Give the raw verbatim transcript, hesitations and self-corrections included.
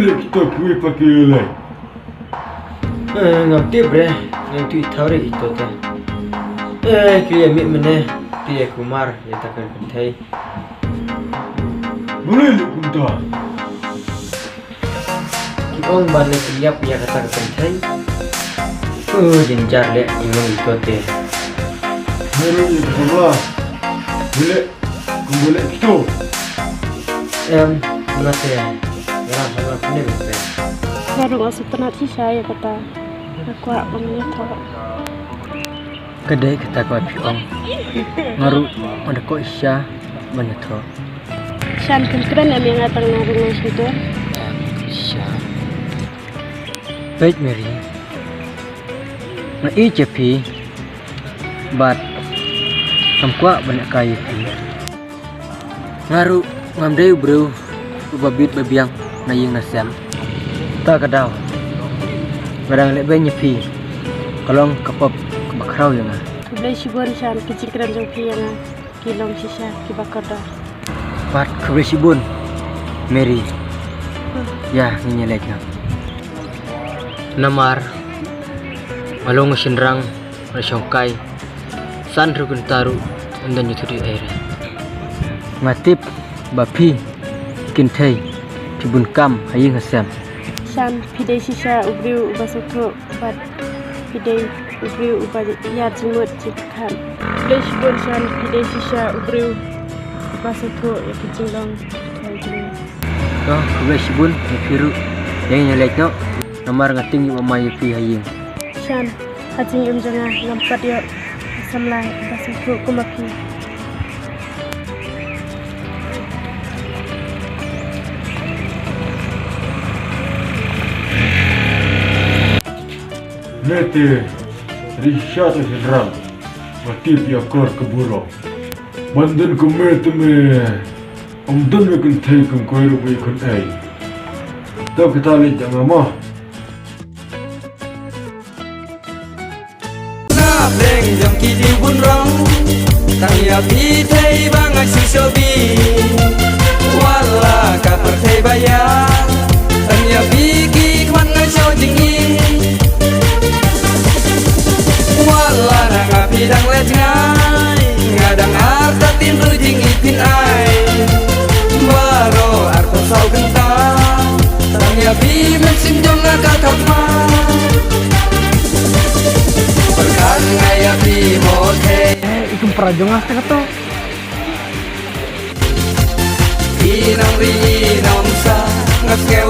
Kita kui pakai lei. Eh, ngam tip re, ngam tip thaw re ito te. Eh, kli ya mit mene, kli ya kumar, ya takan pentai. Boleh le kumta. Ki ong ban le ki yap ya kata ka pentai. Oh, jinjar le, imang ito te. Boleh le kumta. Boleh. Kumbu leh pito. Em, mate. Ram ram ne mate. Nga ruh nga sngewtynnat shisha ïa kata. Nga kwah ban ïathoh. Ka dei kata ka phi ong. Nga ruh nga da koh shisha ban ïathoh. Shan, phin kren em ïa nga tang na rung shisha. Em, shisha. Peit Mary. Nga ïeit ïa phi. Bad ngam kwah ban ïakai ïa phi. Nga ruh ngam dei u briew uba bit ba biang na ïing na sem. Ta ka daw nga dang leh beiñ ïa phi ka long ka pop kaba khraw ïa nga. Khublei shibun Shan, ki jingkren jong phi ïa nga ki long shisha kiba kordor. Bad khublei shibun Mary. Ïa, ngin ïa leit noh. Namar nga long u shynrang, nga shongkai. San ruh kynta ruh ym don ïathuh ei ei re. Nga tip ba phi kynthei phi bun kam ha ïing ha sem. Shan, phi dei shisha u briew uba sngewthuh bad phi dei u briew uba ïar jingmut jingpyrkhat. Khublei shibun Shan, phi dei shisha u briew uba sngewthuh ïa ki jinglong kynthei jong ngi. To, khublei shibun ïa phi ruh. Ïa ngin ïa leit noh. Namar nga tieng ïa u mama ïa phi ha ïing. Shan, ha jingim jong nga ngam pat ïoh samla ba sngewthuh kum ma phi. Nete, ri sha to shynrang. Nga tip ïa kor ka burom. Ban don kum me te me. Ym don me kynthei kum koi ruh ba ïakhun ei. To kata leit jong nga mo. Na pleng jong ki dieng bun rong. Tang ïa phi thei ba nga shu shobi. Wat la ka pyrthei ba ïa. Tang ïa phi ki khmat nga shu jingim. Wat la na nga phi dang leh jngai. Nga dang artatien ruh jingim phin ai. Baroh arphew saw kynta. Tang ïa phi mynsiem jong nga ka thap ma. Pyrkhat nga ïa phi mo thei. Eh, i kum pra jong nga kato. I nang ri i nang sa, nga sngew